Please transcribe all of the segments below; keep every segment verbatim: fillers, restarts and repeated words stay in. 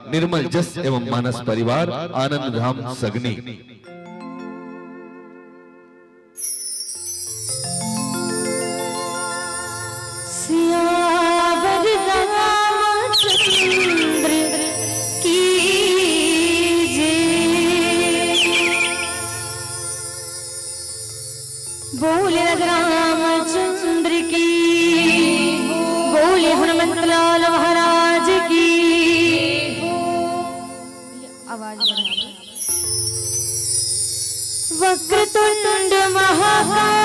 निर्मल जस एवं मानस परिवार, आनंद धाम सगनी। सियावर रामचंद्र की जय। बोले रामचंद्र की, बोले हनुमंत लाल महाराज की। आवाज बढ़ा दो। वक्रतुंड महाकाय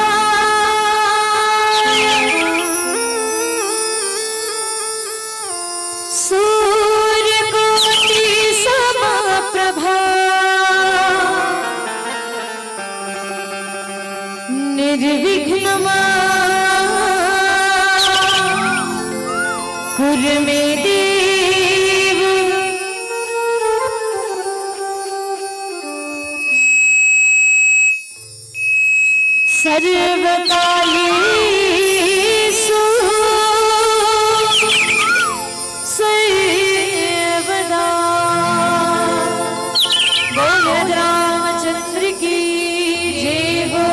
सूर्यकोटि समप्रभा। निर्विघ्न कुरु मे देव। सर्वकालेषु सर्वदा। बोलो रामचंद्र की जय हो।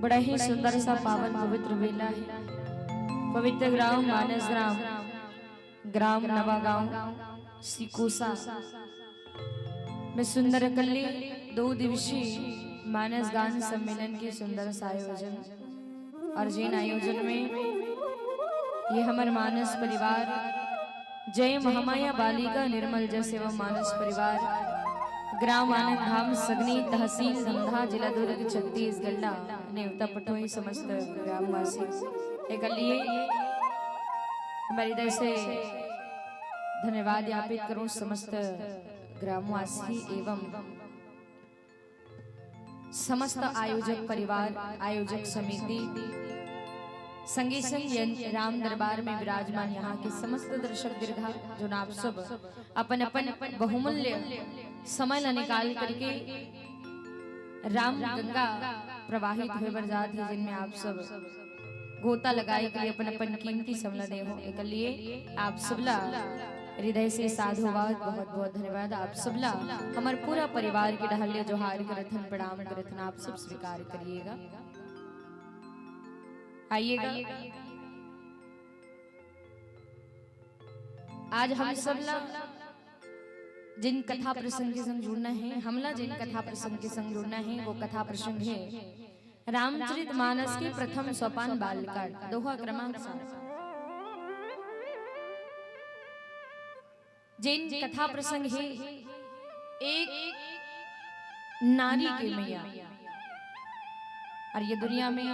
बड़ा ही सुंदर सा पावन पवित्र बेला हे। पवित्र ग्राम मानस ग्राम, ग्राम नवागांव, सिकोसा में सुंदर कल्ली दो दिवसीय मानस गान सम्मेलन के सुंदर सा आयोजन। और जेन आयोजन में ये हमर मानस परिवार, जय महामाया बालिका निर्मल जस एवं मानस परिवार, ग्राम आनंद धाम सगनी, तहसील धमधा, जिला दुर्ग, छत्तीसगढ़ ला नेवता पठोई समस्त ग्रामवासी। एकर लिए हमारे हृदय से धन्यवाद ज्ञापित करूं समस्त ग्रामवासी एवं समस्त आयोजक परिवार, आयोजक समिति, संगे संग ये राम दरबार में विराजमान यहाँ के समस्त दर्शक दीर्घा, जो आप सब अपन अपन बहुमूल्य समय ला निकाल करके राम गंगा प्रवाहित होए बर जात हे, जिनमें आप सब गोता लगाए के लिए अपन अपन कीमती समय ला दे हो। एकर लिए आप सबला हृदय से साधुवाद, बहुत बहुत धन्यवाद। आप सबला हमर पूरा परिवार के डहर ले जोहार करथन, प्रणाम करथन, आप सब स्वीकार करिएगा, आइएगा। आज हम सबला जिन कथा प्रसंग के संग जुड़ना हे, हमला जिन कथा प्रसंग के संग जुड़ना हे, वो कथा प्रसंग हे रामचरित मानस के प्रथम सोपान बालकांड, दोहा क्रमांक सात। जेन कथा प्रसंग हे एक नारी के मैया, और ये दुनिया में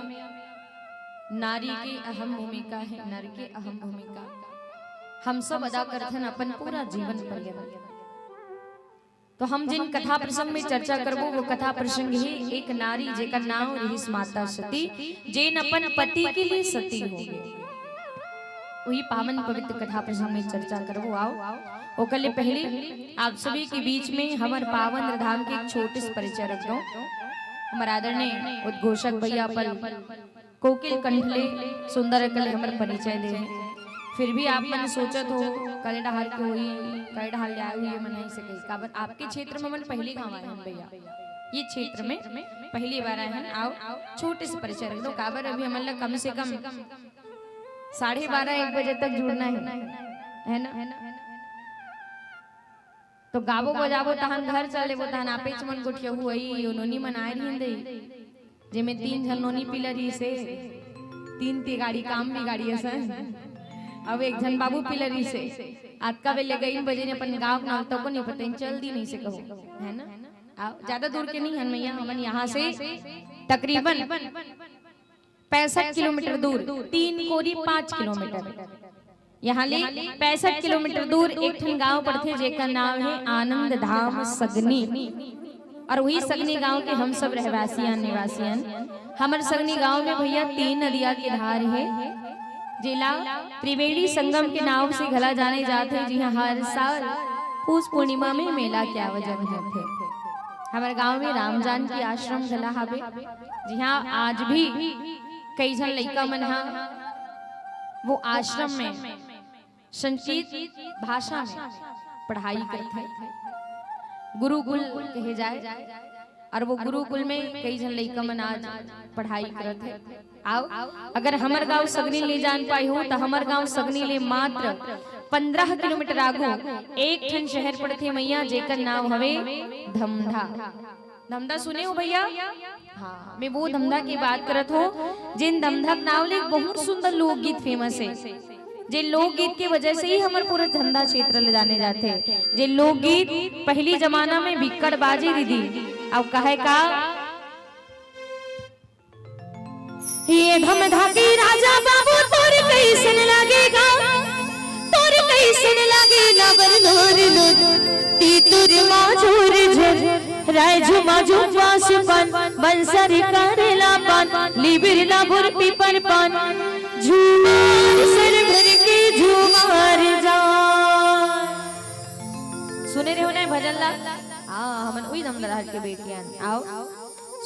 नारी के अहम भूमिका हे, नर के अहम भूमिका। हम सब अदा करथन अपन पूरा जीवन पर्यंत। तो हम जिन कथा प्रसंग में चर्चा करबो, वो कथा प्रसंग हे एक नारी, जेकर नाम रिहिस माता सती, जेन अपन पति के लिए सती हो गे। वही पावन पवित्र कथा प्रसंग में चर्चा करबो। आओ, ओकर ले पहले आप सभी के बीच में हमर पावन धाम के एक छोटे से परिचय रख दो। हमर आदरणीय उद्घोषक भैया अपन कोकिल कंठ ले सुंदर कले हमर परिचय दे हे। फिर भी आप मन सोचत हो, कले डहार के होही, कले डहार ले आए हुई मन, ऐसे कही। काबर आपके क्षेत्र में मन पहली गांव आए हन भैया, ये क्षेत्र में पहली बार आए हन। आओ, छोटे से परिचय रख दो। काबर अभी हमन ला कम से कम साढ़े बारह, एक बजे तक जुड़ना हे, है ना? तो गाबो बजाबो तहन घर चल लेबो, तहन आपेच मन गोठियाहू अई, ओ नोनी मन आए रहिन दई, जेमे तीन झन नोनी पिला रहिसे, तीन ती गाड़ी काम भी गाड़ी असन, अब एक झन बाबू पिला रहिसे, अतका बेले गईन बजे ने अपन गाँव के नाम तको नहीं पता, चल दी नहीं से कहो, है ना? आओ, ज्यादा दूर के नहीं हन मैया, हमन यहाँ से तकरीबन पैंसठ किलोमीटर दूर, तीन कोरी पाँच किलोमीटर, यहाँ ले पैंसठ किलोमीटर दूर एक ठन गांव पड़थे, जेकर नाम हे आनंद धाम सगनी। और वही सगनी गांव के हम सब रहवासियन, निवासियन। हमर सगनी गांव में भैया तीन नदिया के धार हे, जेला त्रिवेणी संगम के नाम से घला जाने जाथे, जिहां हर साल पूस पूर्णिमा में मेला के आयोजन होथे। हमर गांव में राम जानकी आश्रम घला हावे, जिहां आज भी कई झन लइका मन ह वो आश्रम में संस्कृत भाषा में पढ़ाई करथे, गुरुकुल कहे जाए। और वो गुरुकुल में कई झन लइका मन आज पढ़ाई करत हे। आओ, अगर हमर गांव सगनी ले जान पाए हो, तो हमर गांव सगनी ले मात्र पंद्रह किलोमीटर आगू एक ठन शहर पड़थे मैया, जेकर नाम हवे धमधा। धमधा सुने हो भैया? हाँ, मैं वो धमधा की बात करत हूँ, जिन धमधा के नाम ले एक बहुत सुंदर लोकगीत फेमस है, जे लोकगीत के वजह से ही हमर पूरा धमधा क्षेत्र ले जाने जाथे। जे लोकगीत पहली जमाना में बिक्कड़ बाजे दीदी, अब कहे का, ये धमधा के राजा बाबू तोर कैसन लागेगा, तोर कैसन लागे लाबर लोर लोर, तीतुर माजुर झुर, राय झुमा झुमा सुपन, बंसर करेला पान, लिबिर लाबुर पीपर पान, झुमार सर भर के झुमार जा। सुने रहो ना भजन ला? हाँ, हमन उही धमधा के बेटियन। आओ।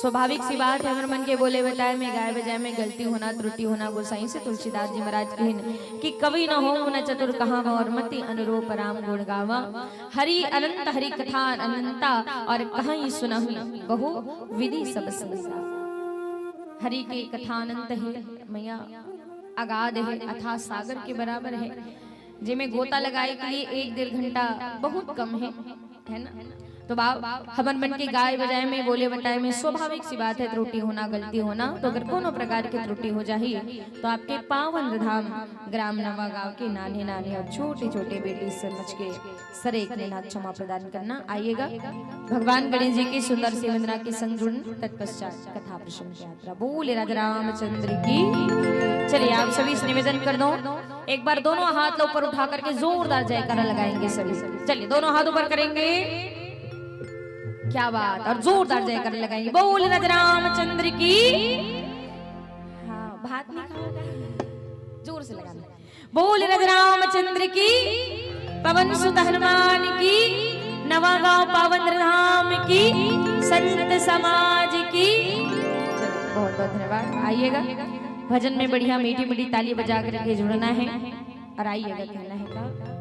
स्वाभाविक सी बात है, हमर मन के बोले बताए में, गाए बजाए में गलती होना, त्रुटि होना। गोसाई से तुलसीदास जी महाराज कहिन कि कवि न होंव न चतुर कहावंव, और मति अनुरूप राम गुण गावंव। हरि अनंत हरि कथा अनंता, और कहइ सुनहु बहु विधि सब सीसा। हरि के कथा अनंत हे मैया, अगाध हे, अथाह सागर के बराबर हे, जेमे गोता लगाए के लिए एक डेढ़ घंटा बहुत कम हे, है ना? तो बाप, हमर मन के गाए बजाए में, बोले बताए में स्वाभाविक सी बात है त्रुटि होना, गलती होना। तो अगर कोनो प्रकार के त्रुटि हो जाही, तो आपके पावन धाम ग्राम नवागांव के नान्हे नान्हे और छोटे छोटे बेटी समझ के सरेक में ना क्षमा प्रदान करना। आइएगा, भगवान गणेश जी की सुंदर सी वंदना के संग जुड़न, तत्पश्चात कथा प्रसंग की यात्रा। बोले राजा रामचंद्र की। चलिए, आप सभी से निवेदन कर दो, एक बार दोनों हाथ ला ऊपर उठा करके जोरदार जयकारा लगाएंगे सभी। चलिए, दोनों हाथ ऊपर करेंगे, क्या बात, और जोरदार जयकारा लगाएंगे। बोले राजा रामचंद्र की। हाँ, भात नहीं खाओ, जोर से लगाना। बोले राजा रामचंद्र की, पवन सुत हनुमान की, नवागांव पावन धाम की, संत समाज की। चलो, बहुत बहुत धन्यवाद। आइएगा, भजन में बढ़िया मीठी मीठी ताली बजा करके जुड़ना है और आइएगा, कहना है का।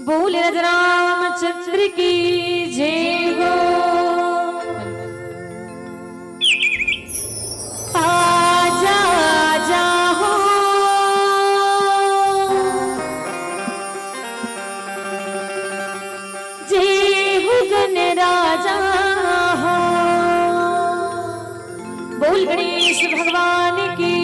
बोले राजा रामचंद्र की जय हो। आजा, आजा हो, जय हो गण राजा हो। बोल गणेश भगवान की।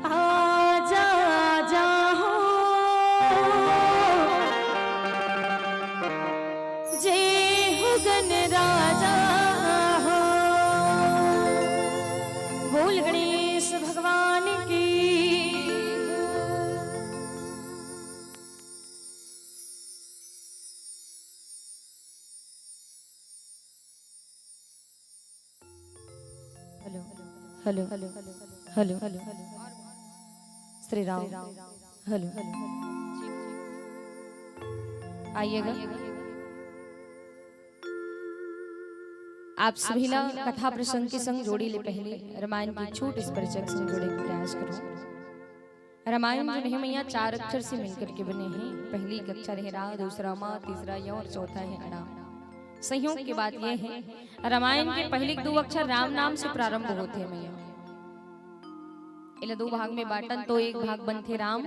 आजा, आजा हो, जय हो गणराजा हो। बोल गणेश भगवान की। Hello, hello, hello, hello. Shri Ram. Hello. आइएगा। आप सभी ला कथा प्रसंग के संग जोड़ी ले पहली रामायण के छोट से परिचय के संग जोड़े के प्रयास करो। रामायण जो हे मैया, चार अक्षर से मिलकर के बने हे। पहली एक अक्षर हे रा, दूसरा मा, तीसरा य और चौथा हे अणा। संयोग के बात ये हे, रामायण के पहली दू अक्षर राम नाम से प्रारंभ होथे मैया। एला दू भाग में बांटन तो एक भाग बनथे राम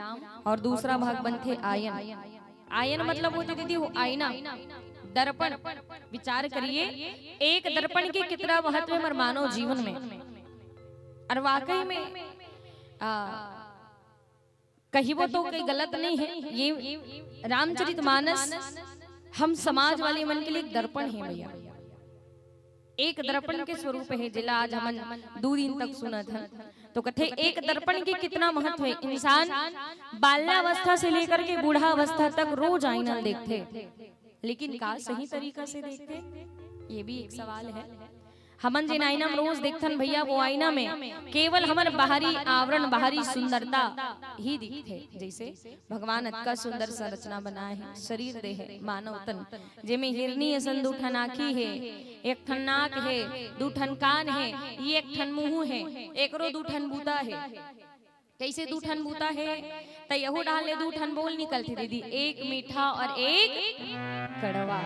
और दूसरा भाग बनथे आयन। आयन मतलब होथे दीदी, वो आईना, दर्पण। विचार करिए, एक दर्पण के कितना महत्व हे हमर मानव जीवन में। और वाकई में, आ, कहिबो तो कोई गलत नहीं हे। ये रामचरित मानस हम समाज वाले मन के लिए एक दर्पण हे भैया, एक दर्पण के स्वरूप हे, जेला आज हमन दू दिन तक सुनत हन। तो कथे, एक दर्पण के कितना महत्व हे। इंसान बाल्यावस्था से लेकर के बूढ़ावस्था तक रोज आईना देखथे, लेकिन का सही तरीका से देखथे, ये भी एक सवाल हे। हमन जेन आईना में रोज देखथन भैया, वो आईना में केवल हमर बाहरी आवरण, बाहरी सुंदरता ही दिखथे। जैसे भगवान अतका सुंदर संरचना बनाए हे, शरीर दे हे, मानव तन, जेमे हिरनी असन दू ठन आँखी हे, एक ठन नाक हे, दू ठन कान हे, ये एक ठन मुंह हे, एकरो दू ठन बूता हे। कैसे दू ठन बूता हे? त यहू डाल ले दू ठन बोल निकलथे दीदी, एक मीठा और एक कड़वा।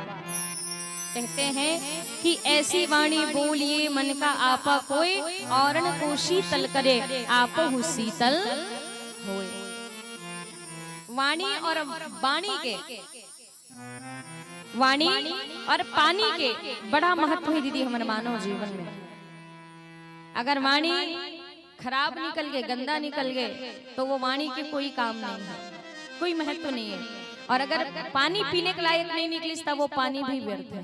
कहते हैं कि ऐसी वाणी बोलिए मन का आपा कोई, औरण को शीतल करे, आपहु शीतल होए। वाणी और बाणी के, वाणी और पानी के बड़ा महत्व हे दीदी हमर मानव जीवन में। अगर वाणी खराब निकल गे, गंदा निकल गे, तो वो वाणी के कोई काम नहीं हे, कोई महत्व नहीं हे। और अगर पानी पीने के लायक नहीं निकलिस, तब वो पानी भी व्यर्थ हे।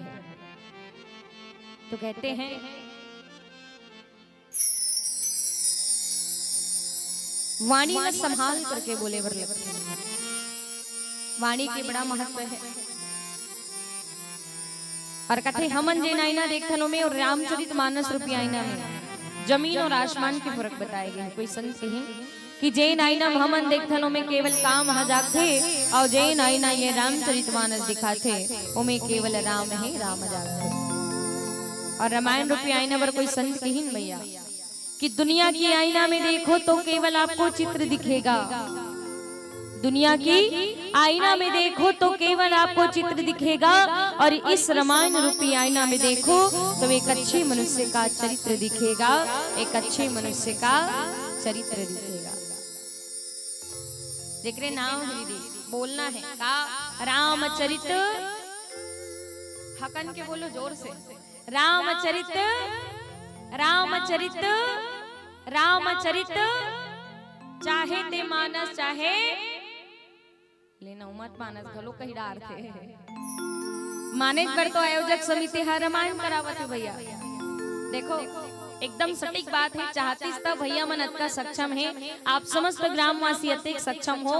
तो कहते हैं, वाणी ला संभाल करके बोले बर लगथे। वाणी के बड़ा महत्व हे। और कथे, हमन जेन आईना देखथन ओमे और रामचरित मानस रूपी आईना में जमीन और आसमान के फर्क बताए गे हे। कोई संत कहिन कि जेन आईना में हमन देखथन ओमे केवल काम ह जागथे, और जेन आईना ये रामचरित मानस दिखाथे ओमे केवल राम हे, राम जागथे। और रामायण रूपी आईना बर कोई संत कहिन भैया कि दुनिया की आईना में देखो तो केवल आपको चित्र दिखेगा, दुनिया की आईना में देखो तो केवल आपको चित्र दिखेगा, और इस रामायण रूपी आईना में देखो तो एक अच्छे मनुष्य का चरित्र दिखेगा, एक अच्छे मनुष्य का चरित्र दिखेगा। जेकरे नाम हे दीदी, बोलना हे का? रामचरित। हकन के बोलो जोर से, रामचरित, रामचरित। रामचरित चाहे ते मानस, चाहे लेना उमत मानस घलो कही डारथे। मानेच बर तो आयोजक समिति ह रामायण करावत हे भैया। देखो, एकदम सटीक बात हे। चाहतिस त भैया मन अतका सक्षम हे, आप समस्त ग्रामवासी अतेक सक्षम हो,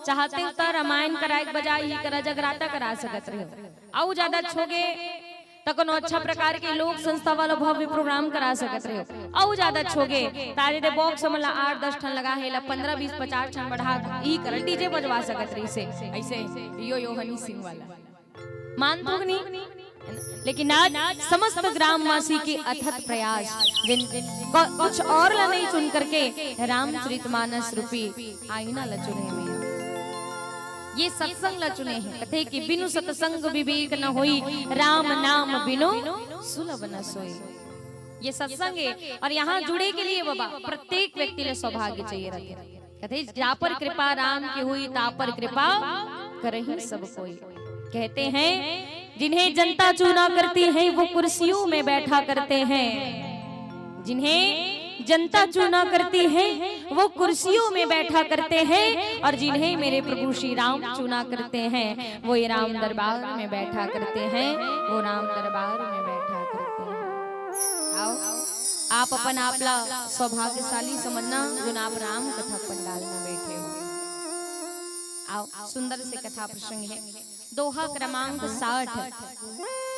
चाहते त रामायण कराए के बजाय ही करा जगराता करा सकत रहे। अउ ज्यादा छोगे त कोनो अच्छा प्रकार के लोक संस्था वाला भव्य प्रोग्राम करा सकत रहे। अउ ज्यादा छोगे तारे दे बॉक्स हमला आठ दस ठन लगा हे, ला पंद्रह बीस पचास ठन बढ़ा के ई कर डीजे बजवा सकत रहिसे। ऐसे यो यो हनी सिंह वाला मान तो नहीं, लेकिन आज समस्त ग्रामवासी के अथक प्रयास, जिन क-, कुछ और ला नहीं चुन करके रामचरित मानस रूपी आईना ला चुने हे। ये सत्संग ला चुने हे, कथे कि बिनु सत्संग विवेक न होई, राम नाम बिनु सुलभ न सोई। ये सत्संग हे और यहाँ जुड़े के लिए बाबा प्रत्येक व्यक्ति ला सौभाग्य चाहिए रहिथे। कथे जा पर कृपा राम की हुई, ता पर कृपा करही सब कोई। कहते हैं, जिन्हें जनता चुना करती है वो कुर्सियों में बैठा करते हैं। जिन्हें जनता चुना करती है वो कुर्सियों में बैठा करते हैं, और जिन्हें मेरे प्रभु श्री राम चुना करते हैं वो ये राम दरबार में बैठा करते हैं, वो राम दरबार में बैठा करते हैं। आओ, आप अपन आप ला सौभाग्यशाली समझना, जोन आप राम कथा पंडाल में बैठे हो। आओ, सुंदर से कथा प्रसंग हे। दोहा क्रमांक साठ।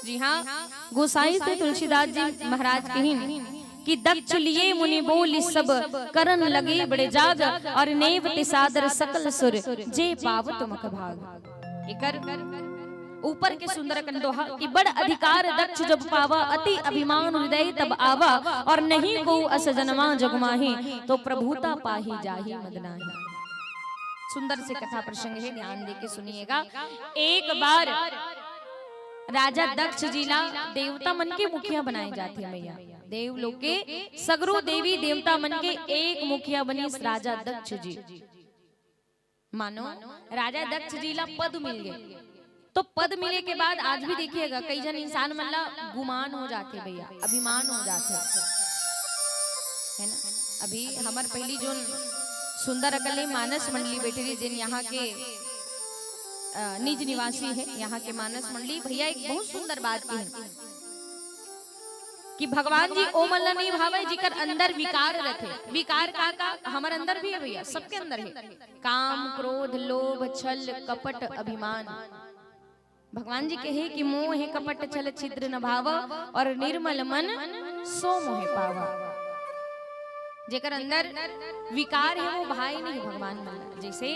जी हाँ, गोसाई श्री तुलसीदास जी महाराज कहिन कि दक्ष लिए मुनि बोली सब, करन लगे बड़े जाग, और नेवत सादर सकल सुर, जे पावत मुख भाग। एकर ऊपर के सुंदर अकन दोहा कि बड़ अधिकार दक्ष जब पावा, अति अभिमान हृदय तब आवा, और नहीं को अस जनमा जग माही, तो प्रभुता पाही जाही मद नाही। सुंदर से कथा प्रसंग हे, ध्यान दे के सुनिएगा। एक बार राजा दक्ष जी ला देवता मन के मुखिया बनाए जाथे भैया। देव लोग के सगरो देवी देवता मन के एक मुखिया बनिस राजा दक्ष जी। मानो राजा दक्ष जी ला पद मिल गे, तो पद मिले के बाद आज भी देखिएगा कई झन इंसान मन ला गुमान हो जाथे भैया, अभिमान हो जाथे, है ना। अभी हमर पहली जोन सुंदर अकन ले मानस मंडली बैठे रही, जिन यहाँ के अ, निज निवासी हे, यहाँ के मानस मंडली भैया एक बहुत सुंदर बात कहिन कि भगवान जी ओ मन ला नहीं भावे जिकर अंदर विकार रथे। विकार का का हमर अंदर भी हे भैया, सबके अंदर हे। काम, क्रोध, लोभ, छल, कपट, अभिमान। भगवान जी कहे कि मोह कपट छल छिद्र न भाव, और निर्मल मन सो मोहे पावा। जेकर अंदर विकार हे वो भाए नहीं भगवान मन ला। जैसे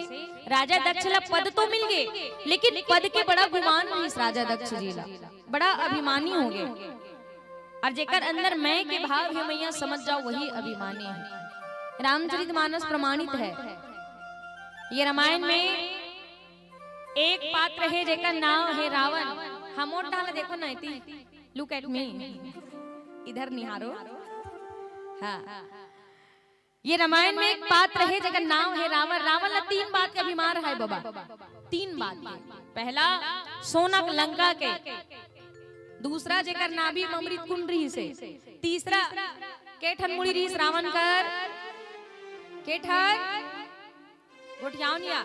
राजा दक्ष ला पद तो मिल गे, लेकिन पद के बड़ा गुमान रहिस राजा दक्ष जी ला, बड़ा अभिमानी हो गे। और जेकर अंदर मैं के भाव हे मैया समझ जाओ वही अभिमानी हे। रामचरित मानस प्रमाणित हे। ये रामायण में एक पात्र हे जेकर नाम हे रावण। हमर डाहर देखो ना इति, look at me, इधर निहारो। हाँ, ये रामायण में एक पात्र हे जेकर नाम हे रावण। रावण ला तीन बात के अभिमान हे बाबा, तीन बात के। पहला सोना लंका के, दूसरा जेकर नाभि म अमृत कुंड रहिस हे, तीसरा के ठन मुड़ी रहिस रावण कर, के ठन गोठियाव निया।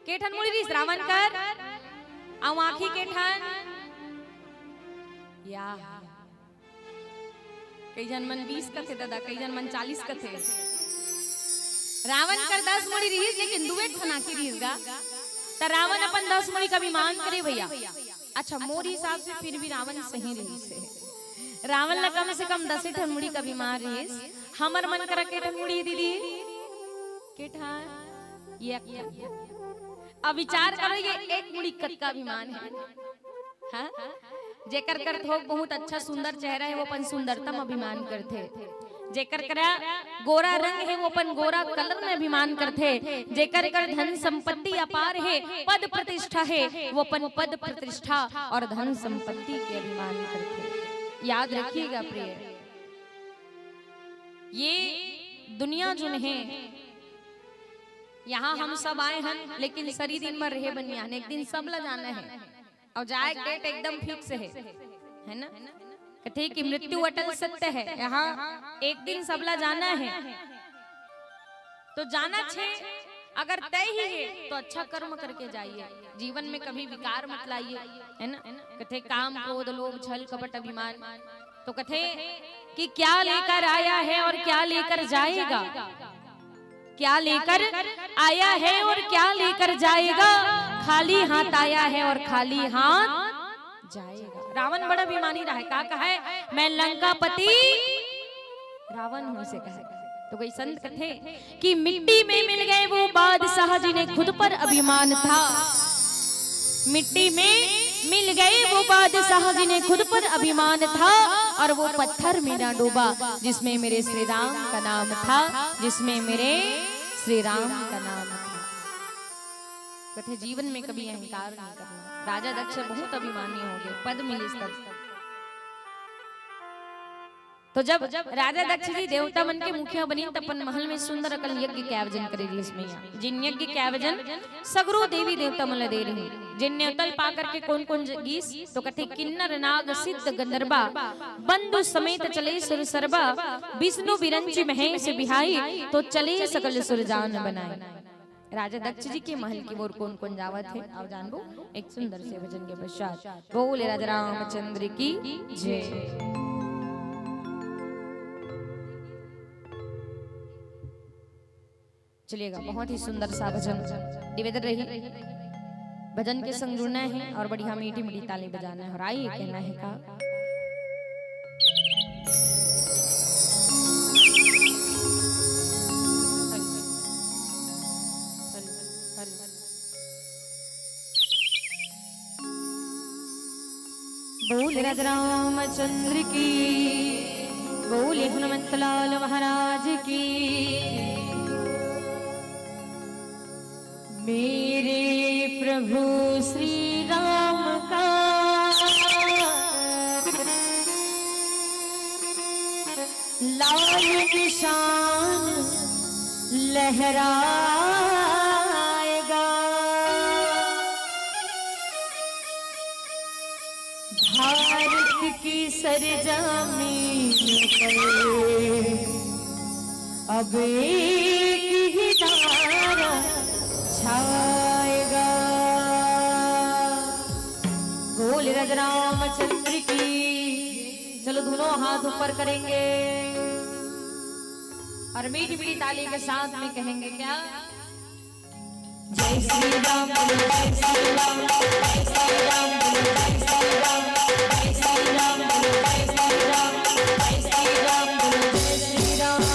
के ठन मुड़ी रिहिस रावण कर? अउ आँखी के ठन? या। कई झन मन बीस कथे दादा, कई झन मन चालीस कथे। रावण कर दस मुड़ी रिहिस, लेकिन दुए ठन आँखी रिहिस गा। त रावण अपन दस मुड़ी के अभिमान करे भैया। अच्छा, मोर हिसाब से फिर भी रावण सही रिहिस हे। रावण ला कम से कम दसे ठन मुड़ी के अभिमान रिहिस। हमर मन करा के ठन मुड़ी दीदी? के ठन? ये एक ठन। अब विचार करो, ये एक मुड़ी कतका अभिमान हे। हाँ? जेकर कर थोक बहुत अच्छा सुंदर चेहरा हे, वो अपन सुंदरता म अभिमान करथे। जेकर करा गोरा रंग हे, वो अपन गोरा colour में अभिमान करथे। जेकर कर धन संपत्ति अपार हे, पद प्रतिष्ठा हे, वो अपन पद प्रतिष्ठा और धन संपत्ति के अभिमान करथे। याद रखिएगा प्रिय, ये दुनिया जोन हे, यहाँ हम सब आए हन, लेकिन सरी दिन भर रहे बर नइ आन, एक दिन सब ला जाना हे। अउ जाए के date एकदम fix हे, है ना? कथे कि मृत्यु अटल सत्य है, यहाँ एक दिन सबला जाना है। तो जाना छे, अगर तय ही है तो अच्छा कर्म करके जाइए, जीवन में कभी विकार मत लाइए, है ना? कथे काम, क्रोध, लोभ, छल, कपट, अभिमान। तो कथे कि क्या लेकर आया है और क्या लेकर जाएगा, क्या लेकर आया है और क्या लेकर जाएगा। खाली हाथ आया है और खाली हाथ जाएगा। रावण बड़ा अभिमानी रहा है, का कहा है, "मैं लंकापति रावण हूं," से कहा है। तो कोई संत कथे कि मिट्टी में मिल गए वो बादशाह जिन्हें खुद पर अभिमान था, मिट्टी में मिल गए वो बादशाह जिन्हें खुद पर अभिमान था, और वो पत्थर में ना डूबा जिसमें मेरे श्री राम का नाम था, जिसमें मेरे श्री राम का नाम था। कथे जीवन में कभी अहंकार नहीं करना। राजा दक्ष बहुत अभिमानी हो गए, पद मिलिस तब। तो जब राजा दक्ष जी देवता मन के मुखिया बनिन, त अपन महल में सुंदर अकन यज्ञ के आयोजन करे रिहिस मइया। जिन यज्ञ के आयोजन सगरो देवी देवता मन ल दे रिहिन। जिन नेवता ल पा करके कोन कोन ज-, गीस, तो कथे किन्नर नाग सिद्ध गंधर्वा, बंधु समेत चले सुर सरबा, विष्णु विरंची महेश बिहाई, तो चले सकल सुरजान बनाए। राजा दक्ष जी के महल की ओर कोन कोन जावत हे, आओ जानबो एक सुंदर से भजन के पश्चात। बोले राजा रामचंद्र की जय। चलिएगा, बहुत ही सुंदर सा भजन निवेदन रही। भजन के संग जुड़ना है और बढ़िया मीठी मीठी ताली बजाना है। और आइए, कहना है का, बोल राजा रामचंद्र की, बोले हनुमंत लाल महाराज की। मेरे प्रभु श्री राम का लाल निशान लहराएगा। भारत की सरजमीन पर अब एक ही नारा छाएगा। बोल राजा रामचंद्र की। चलो, दोनों हाथ ऊपर करेंगे और मीठी मीठी ताली के साथ में कहेंगे क्या? जय श्री राम बोलो, जय श्री राम, जय श्री राम बोलो, जय श्री राम, जय श्री राम बोलो, जय श्री राम, जय श्री राम बोलो, जय श्री राम।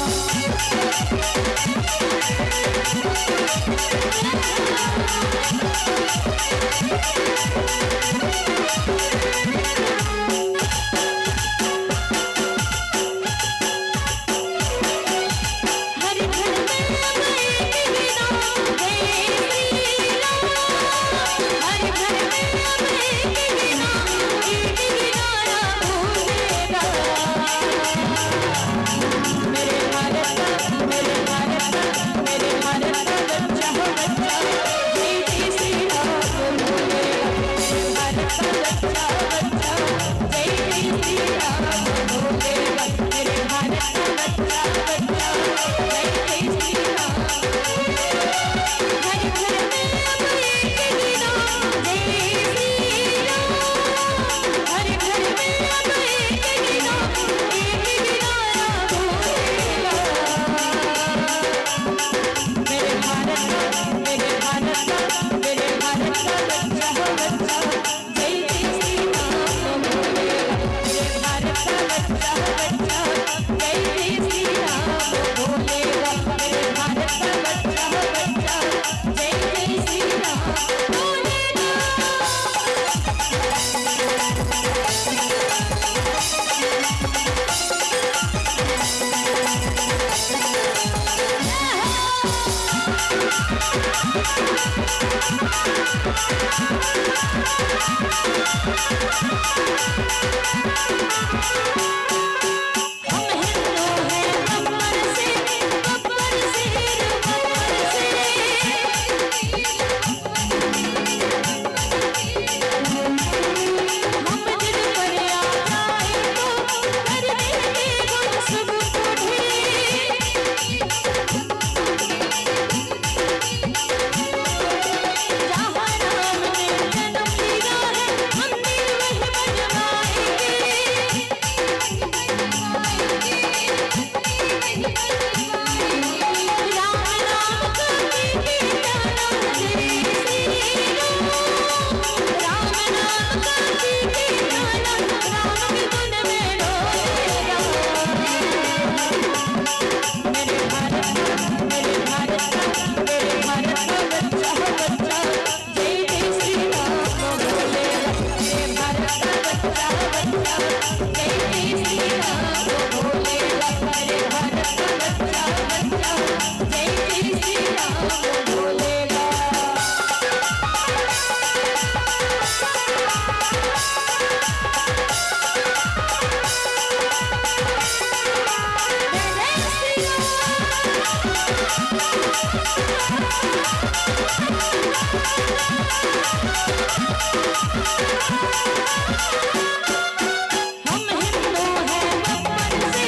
हम हिंदू हैं बचपन से,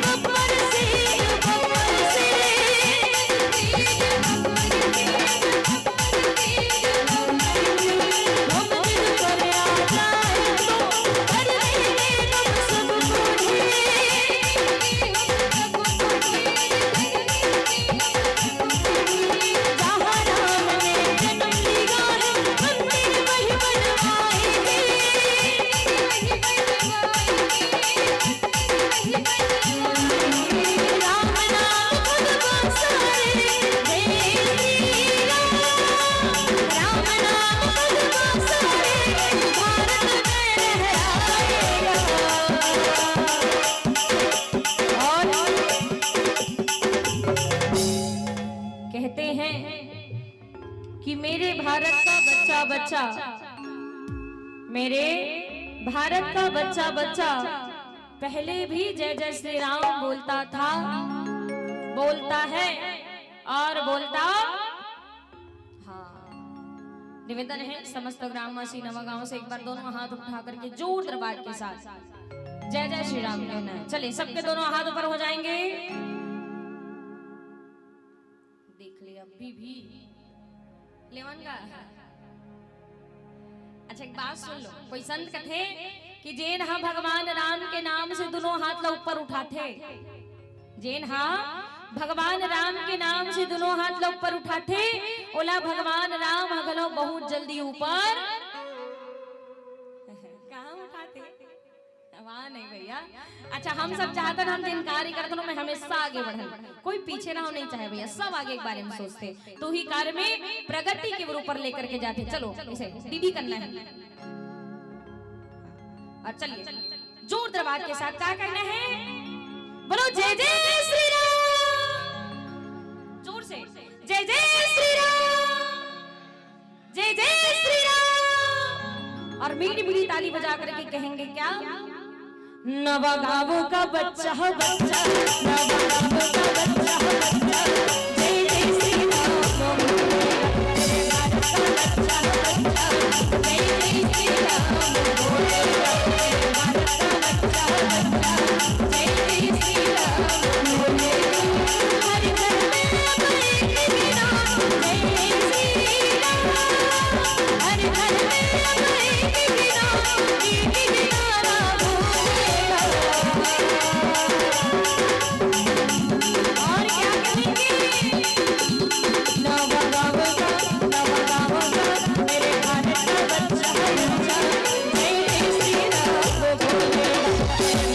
बचपन से, बचपन से। हम जिद पर आ जाए तो कर देंगे हम सबको ढेर। जहाँ राम ने जन्म लिया है, मंदिर वही बनवाएंगे। राम नाम खुद को सारे देश जिएगा। राम नाम खुद को सारे भारत में लहराएगा। और कहते हैं कि मेरे भारत का बच्चा बच्चा, मेरे भारत का बच्चा बच्चा पहले भी जय जय श्री राम बोलता था, बोलता है और बोलता। हाँ, निवेदन है समस्त ग्रामवासी नवागांव से एक बार दोनों हाथ उठा करके जोर दरबार के साथ जय जय श्री राम कहना है। चलिए, सबके दोनों हाथ ऊपर हो जाएंगे। देख ले, अभी भी लेवन का। अच्छा, एक बात सुन लो। कोई संत कथे कि जेन हा भगवान राम के नाम से दोनों हाथ ला ऊपर उठाथे, जेन हा भगवान राम के नाम से दोनों हाथ ला ऊपर उठाथे, ओला भगवान राम ह घलो बहुत जल्दी ऊपर। कहाँ उठाथे? वाह नहीं भैया। अच्छा, हम सब चाहतन, हम जिन कार्य करतन, ओमे हमेशा आगे बढ़न, कोई पीछे ना हो, नहीं चाहे भैया, सब आगे के बारे में सोचथे। तो ही कार्य में प्रगति के ऊपर लेकर के जाथे। चलो, इसे दीदी करना है। और चलिए, जोर दरबार के साथ क्या करना है? बोलो, जय जय श्री राम। जोर से, जय जय श्री राम। जय जय श्री राम। और मीठी मीठी ताली बजा करके कहेंगे क्या? नवागांव का बच्चा हो बच्चा, नवागांव का बच्चा हो बच्चा, जय जय श्री राम बोले। भारत का बच्चा हो बच्चा, जय जय श्री राम बोले। भारत का बच्चा हो बच्चा, जय जय श्री राम बोले। हर घर में अब एक भी नाम, जय जय श्री राम। हर घर में अब एक भी नाम, एक भी नारा बोलेगा। और क्या कहेंगे? नवागांव का, नवागांव का, मेरे भारत का बच्चा, बच्चा, जय जय श्री राम बोले।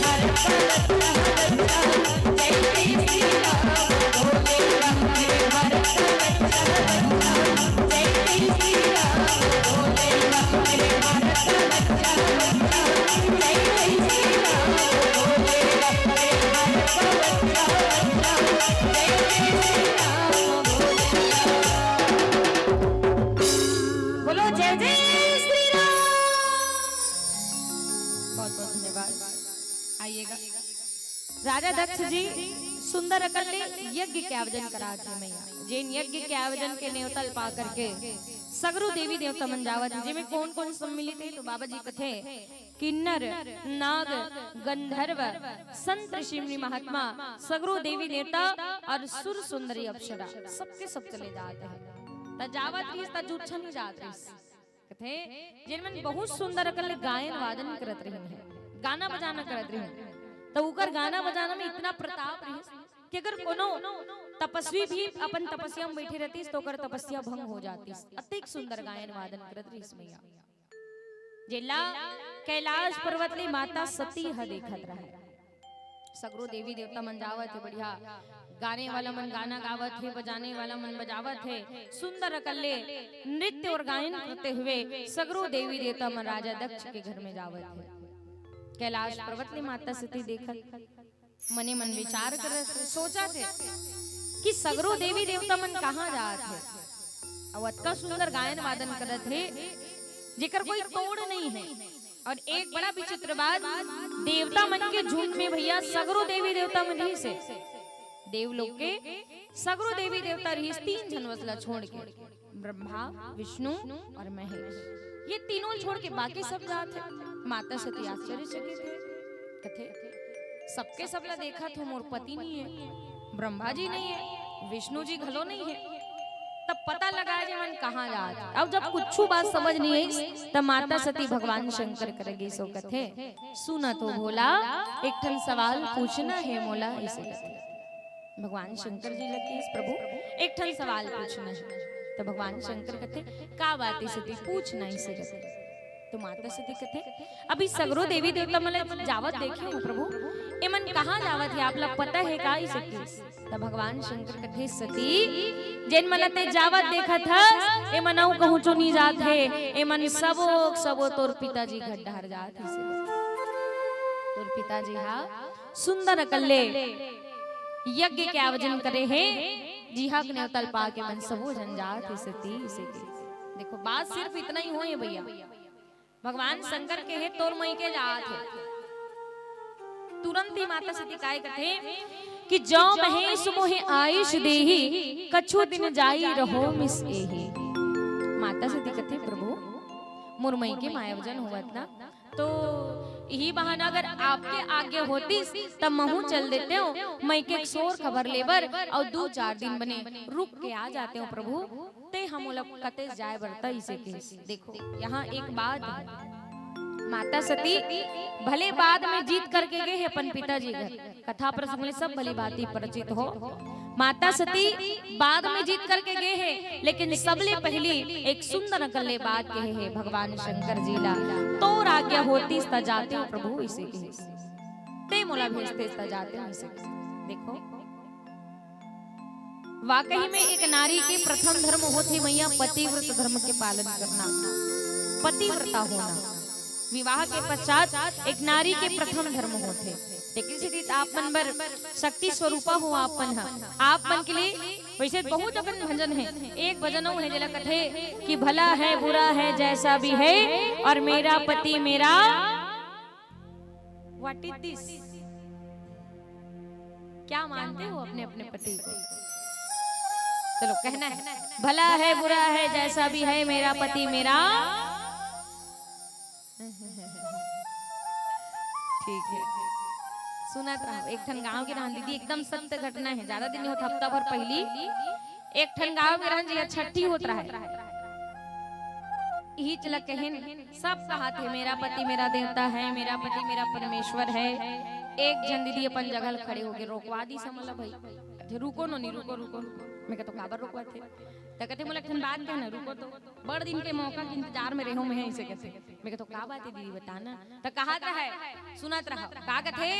भारत का बच्चा, बच्चा, जय जय श्री राम बोले। मेरे भारत का बच्चा, बच्चा, जय जय श्री राम बोले। मेरे भारत का बच्चा, बच्चा, जय जय श्री राम बोले। मेरे भारत का बच्चा, बच्चा, जय जय श्री राम बोले। बोलो, जय जय श्री राम। बहुत बहुत धन्यवाद। आइएगा। राजा दक्ष जी सुंदर अकन ले यज्ञ के आयोजन करात हे मैया। जेन यज्ञ के आयोजन के नेवता ल पा करके सगरो देवी देवता मन जावत हे, जेमे कौन कौन सम्मिलित हे, तो बाबा जी कथे, किन्नर, नाग, गंधर्व, संत, ऋषि मुनि, महात्मा, सगरो देवी देवता और सुर सुंदरी अप्सरा, सबके सब चले जात हे। त जावत रहिस, त जुच्छा नहीं जात रहिस। कथे, जेन मन बहुत सुंदर अकन ले गायन वादन करत रहिन हे, गाना बजाना करत रहिन, त उकर गाना बजाना में इतना प्रताप रहिस कि अगर कोनो तपस्वी भी अपन तपस्या में बैठे रहतिस, तो ओकर तपस्या भंग हो जातिस। अतेक सुंदर गायन वादन करत रहिस मैया। जेला कैलाश पर्वत ले माता सती ह देखत रहय। सगरो देवी देवता मन जावत हे, बढ़िया गाने वाला मन गाना गावत हे, बजाने वाला मन बजावत हे, सुंदर अकन ले नृत्य और गायन करते हुए सगरो देवी देवता मन राजा दक्ष के घर में जावत हे। कैलाश पर्वत ले माता सती देखत मने मन विचार करत हे, सोचत हे कि सगरो देवी देवता मन कहाँ जात हे, अउ अतका सुंदर गायन वादन करत हे, जेकर कोई तोड़ नहीं हे। और एक बड़ा विचित्र बात, देवता मन के झुंड में भैया सगरो देवी देवता मन ही से, देवलोक के सगरो देवी देवता रहिस तीन झन वसला छोड़ के, ब्रह्मा, विष्णु और महेश। ये तीनों छोड़ के बाकी सब जात हे। माता सती आश्चर्यचकित हे, कथे, "सबके सबला देखत हो, मोर पति नहीं है, ब्रह्मा जी नहीं है, विष्णु जी घलो नहीं है, तब पता लगा जे मन कहाँ जात हे।" अब जब कुछ बात समझ नहीं आई, तब माता सती भगवान शंकर कर गई, सो कथे, "सुन तो भोला, एक ठन सवाल पूछना है मोला," इसे कथे। भगवान शंकर जी लगे, "प्रभु, एक ठन सवाल पूछना है।" तो भगवान शंकर कथे, "का बात है सती, पूछना इसे कथे।" तो माता सती कथे, "अभी सगरो देवी देवता मन ला जावत देखे हो प्रभु, एमन कहाँ जावत हे, आप ला पता है का इसे?" तो भगवान शंकर कथे, "सती, जेन मन ला ते जावत देखत हस, एमन अउ कहूँ चो नहीं जात हे, एमन सबो, सबो तोर पिताजी घर डहर जात हे। तोर पिताजी हा सुंदर अकल्ले यज्ञ के आयोजन करे हे, जिहा के नेवता ल पाके मन सबो झन जात हे सती, इसे के।" देखो, बात सिर्फ इतना ही होए भैया। भगवान शंकर के हे, "तोर मइके जात हे।" तुरंत ही माता सती काय कथे कि "जौ महेश मोहे आयुष देही, कछु दिन जाई रहो मिस एही।" माता सती कथे, "प्रभु, मोर मइके म आयोजन होवत ना, तो इही बहाना अगर आपके आज्ञा होतिस, त महूँ चल देतेंव, मइके के सोर खबर ले बर, अउ दू चार दिन बने रुक के आ जातेंव प्रभु, ते हमन ला कते जाए बर त इसे कहिस।" देखो, यहाँ एक बात हे, माता सती भले बाद में जीत करके गे हे अपन पिताजी घर, कथा प्रसंग ले सब भली भांति परिचित हो। माता सती बाद में जीत करके गे हे, लेकिन सबले पहिली एक सुंदर अकल्ले बात कहे हे भगवान शंकर जी ला, "तोर आज्ञा होतिस त जातेंव प्रभु," इसे कहिस। "ते मोला भेजतेस त जातेंव," इसे कहिस। देखो, वाकई में एक नारी के प्रथम धर्म होथे मैया पतिव्रत धर्म के पालन करना, पतिव्रता होना। विवाह के पश्चात एक नारी के प्रथम धर्म होथे। तेकर सेती आप मन बर शक्ति स्वरूपा हो आप मन ह। आप मन के लिए वैसे बहुत अकन भजन हे। एक भजन अउ हे जेला कथे कि "भला है बुरा है जैसा भी है, और मेरा पति मेरा।" What is this? क्या मानते हो अपने अपने पति को? चलो, कहना है, "भला है बुरा है जैसा भी है, मेरा पति मेरा।" ठीक है, सुनत रहो। एक ठन गांव के रहन दीदी, एकदम सत्य घटना हे, ज्यादा दिन नहीं होत, हफ्ता भर पहिली एक ठन गांव के रहन जी, छट्ठी होत रहे। इही चला कहेन, सब कहाथे, "मेरा पति मेरा देवता है, मेरा पति मेरा परमेश्वर है।" एक झन दीदी अपन जगह ल खड़े होके रोकवा दिस हमला, "भाई, रुको नोनी, रुको, रुको, रुको।" मैं कहे, "तो काबर रोकवाथे?" त कथे, "मोला एक ठन बात कहना, रुको तो, बड़ दिन के मौका के इंतजार में रेहेंव मैं," इसे कथे। मैं कहे, "तो का बात हे दीदी, बताना।" त कहात हे, सुनत रहो, का कथे,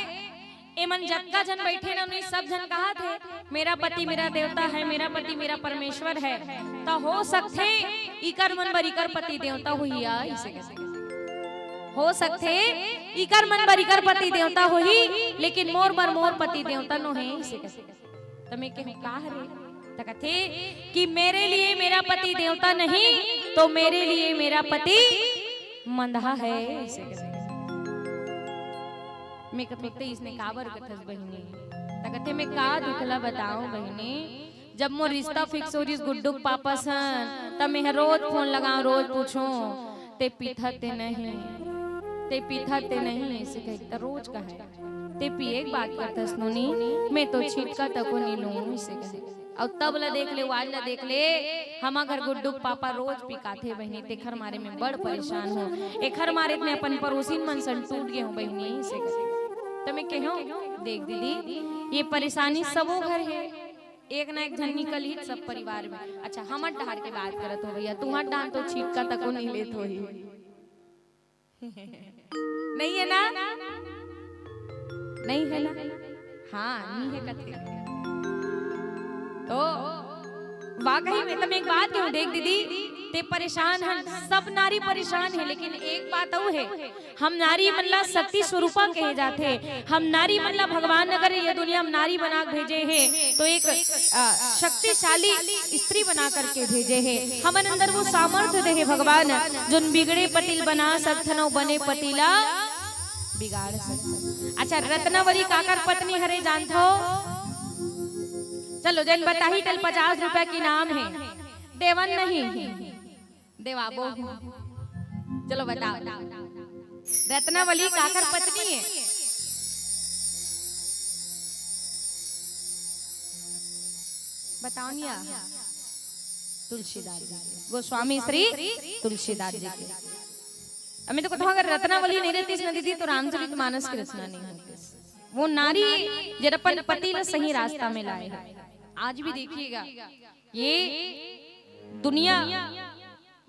"एमन जतका झन बइठे न, उनी सब झन कहाथे, 'मेरा पति मेरा देवता है, मेरा पति मेरा परमेश्वर है।' त हो सकथे इकर मन बर इकर पति देवता होही," इसे कथे। "हो सकथे इकर मन बर इकर पति देवता होही, लेकिन मोर बर मोर पति देवता नोहे," इसे कथे। त मैं कहेंव, "का हरे?" त कथे कि "मेरे लिए मेरा पति देवता नहीं, तो मेरे लिए मेरा पति मंदहा है," इसे कथे। मैं कथे, "ते इसने काबर कथस बहिनी?" त कथे, "मैं का दुख ला बताओं बहिनी, जब मोर रिश्ता fix हो रिस गुड्डू के पापा सन, तब मैं रोज फोन लगाऊं, रोज पूछूं, 'ते पीथस ते नहीं, ते पीथस ते नहीं?' इसे कहे, त रोज कहे, 'ते पिए के बात करथस नोनी, मैं तो छिटका तको नहीं लूं,' इसे कहे। अउ तब ला देख ले, आज ला देख ले, हमर घर गुड्डू के पापा रोज पिकाथे बहिनी, तेखर मारे मैं बड़ परेशान हों, एखर मारे मैं अपन पड़ोसिन मन सन टूट गे हों बहिनी," इसे कहे। त मैं कहेंव, "देख दीदी, ये परेशानी सबो घर हे, एक ना एक झन निकलही सब परिवार में।" अच्छा, हमर डहार के बात करत हों भैया, तुंहर डहार तो छिटका तको नहीं लेत होही। नहीं हे ना? नहीं हे ना? हाँ, नहीं हे कथे। तो वाकई में त मैं एक बात कहूं, देख दीदी, ते परेशान हन, सब नारी परेशान हे, लेकिन एक बात अउ हे, हम नारी मन ला शक्ति स्वरूपा कहे जाथे। हम नारी मन ला भगवान अगर ये दुनिया में नारी बना के भेजे हे, तो एक, अ, शक्तिशाली स्त्री बना करके भेजे हे। हमन अंदर वो सामर्थ्य दे हे भगवान, जोन बिगड़े पति ल बना सकथन अउ बने पति ला बिगाड़ सकथन। अच्छा, रत्नावली काकर पत्नी हरे जानथो? चलो, जेन बताही तेला पचास रुपया के इनाम हे। देवन नहीं, देवाबो। चलो बताओ, रत्नावली काकर पत्नी हे? बताओ निया। तुलसीदास जी के, गोस्वामी श्री तुलसीदास जी के। अभी तो कथों, अगर रत्नावली नहीं रहतीस ना दीदी, तो रामचरित मानस की रचना नहीं होतीस। वो नारी जेन अपन पति ला सही रास्ता में लाए हे। आज भी देखिएगा, ये दुनिया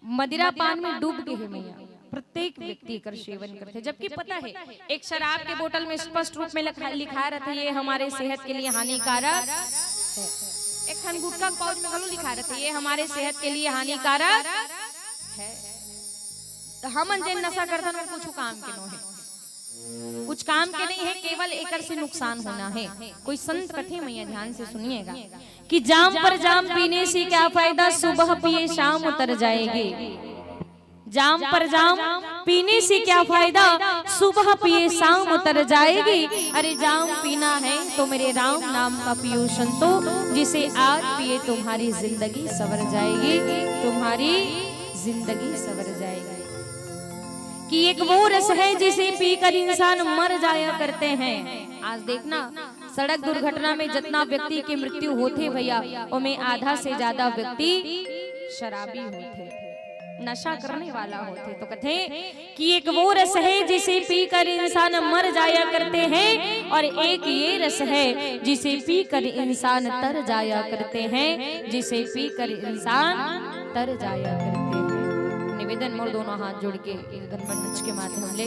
मदिरा पान में डूब गे हे मैया। प्रत्येक व्यक्ति एकर सेवन करथे, जबकि पता हे, एक शराब के बोतल में स्पष्ट रूप में लिखा, लिखाए रहिथे, "ये हमारे सेहत के लिए हानिकारक हे।" एक ठन गुटखा के पाउच में घलो लिखाए रहिथे, "ये हमारे सेहत के लिए हानिकारक हे।" त हमन जेन नशा करथन, वो कुछु काम के नो हे, कुछ काम के नहीं हे, केवल एकर से नुकसान होना हे। कोई संत कथे, मैया ध्यान से सुनिएगा, कि जाम पर जाम पीने से क्या फायदा, सुबह पिए शाम उतर जाएगी। जाम पर जाम पीने से क्या फायदा, सुबह पिए शाम उतर जाएगी। अरे जाम पीना है तो मेरे राम नाम का पियो संतो, जिसे आज पिए तुम्हारी जिंदगी सवर जाएगी, तुम्हारी जिंदगी सवर जाएगी। कि एक वो रस है जिसे पीकर इंसान मर जाया करते हैं। आज देखना, सड़क दुर्घटना में जितना व्यक्ति की मृत्यु होथे भैया, ओमे आधा से ज्यादा व्यक्ति शराबी होथे, नशा करने वाला होथे। तो कथे कि एक वो रस है जिसे पीकर इंसान मर जाया करते हैं, और एक ये रस है जिसे पीकर इंसान तर जाया करते हैं, जिसे पीकर इंसान तर जाया करते हैं। निवेदन मोर दोनों हाथ जोड़ के, एक घन मंच के माध्यम ले,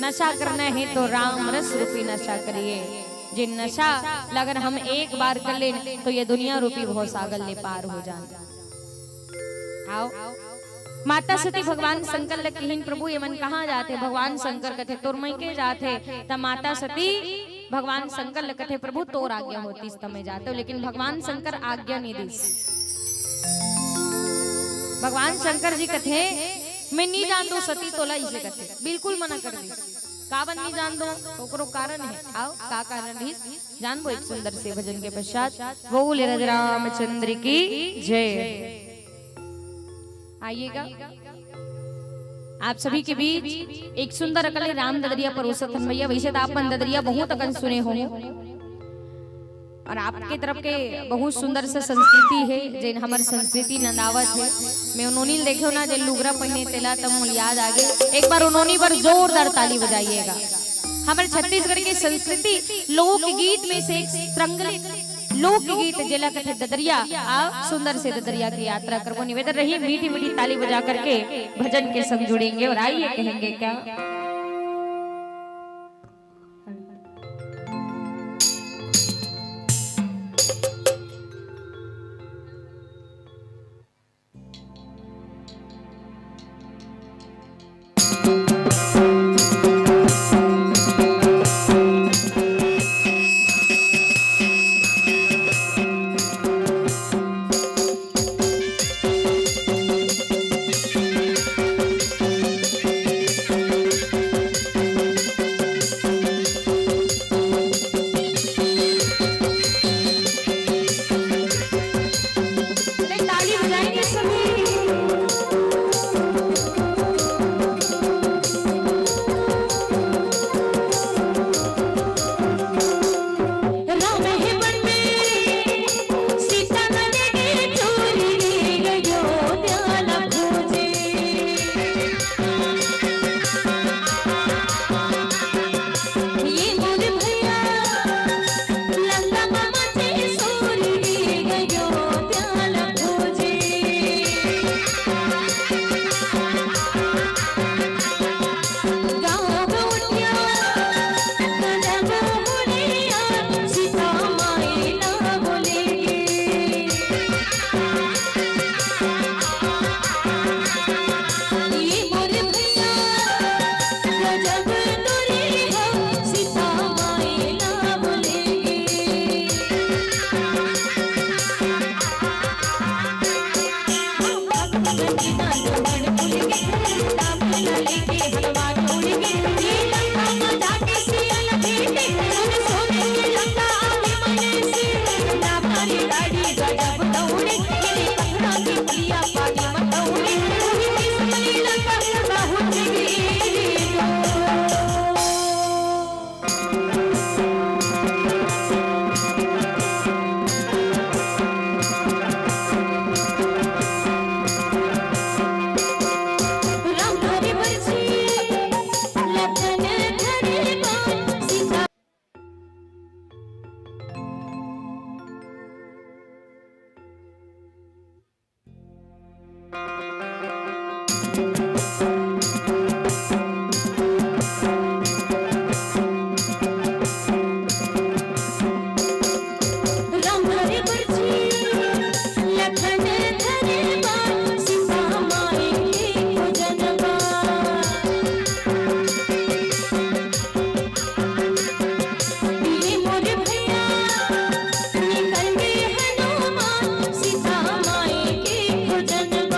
नशा करना है तो राम रस रूपी नशा करिए। जे नशा ला अगर हम एक बार कर लेन, तो ये दुनिया रूपी भवसागर ले पार हो जान। आओ, माता सती भगवान शंकर ल किहिन, "प्रभु, ये मन कहाँ जाथे?" भगवान शंकर कथे, "तोर मइके जाथे।" त माता सती भगवान शंकर ल कथे, "प्रभु, तोर आज्ञा होतीस त मैं जाते हो, लेकिन भगवान शंकर आज्ञा नहीं दीस।" भगवान शंकर जी कथे, "मैं नहीं जान दो सती तोला," इसे कथे, बिल्कुल मना कर दीस। काबर नहीं जान दो, ओकरो कारण है। आओ, का कारण रहीस, जानबो एक सुंदर से भजन के पश्चात। बोले राज रामचंद्र की जय। आइएगा, आप सभी के बीच एक सुंदर अकल राम ददरिया परोसत हन भैया। वैसे तो आप मन ददरिया बहुत अकन सुने हो, और आपके तरफ के बहुत सुंदर से संस्कृति है, जेन हमर संस्कृति नंदावत है। मैं उन्होंने देखे हो ना, जे लुगरा पहने तेला, तब मुझे याद आ गए। एक बार उन्होंने पर जोरदार ताली बजाइएगा। हमर छत्तीसगढ़ के संस्कृति लोकगीत में से एक श्रृंगारित लोकगीत जेला कथे ददरिया। आओ, सुंदर से ददरिया की यात्रा करबो। निवेदन रही, मीठी मीठी ताली बजा करके भजन के संग जुड़ेंगे और आइए कहेंगे क्या।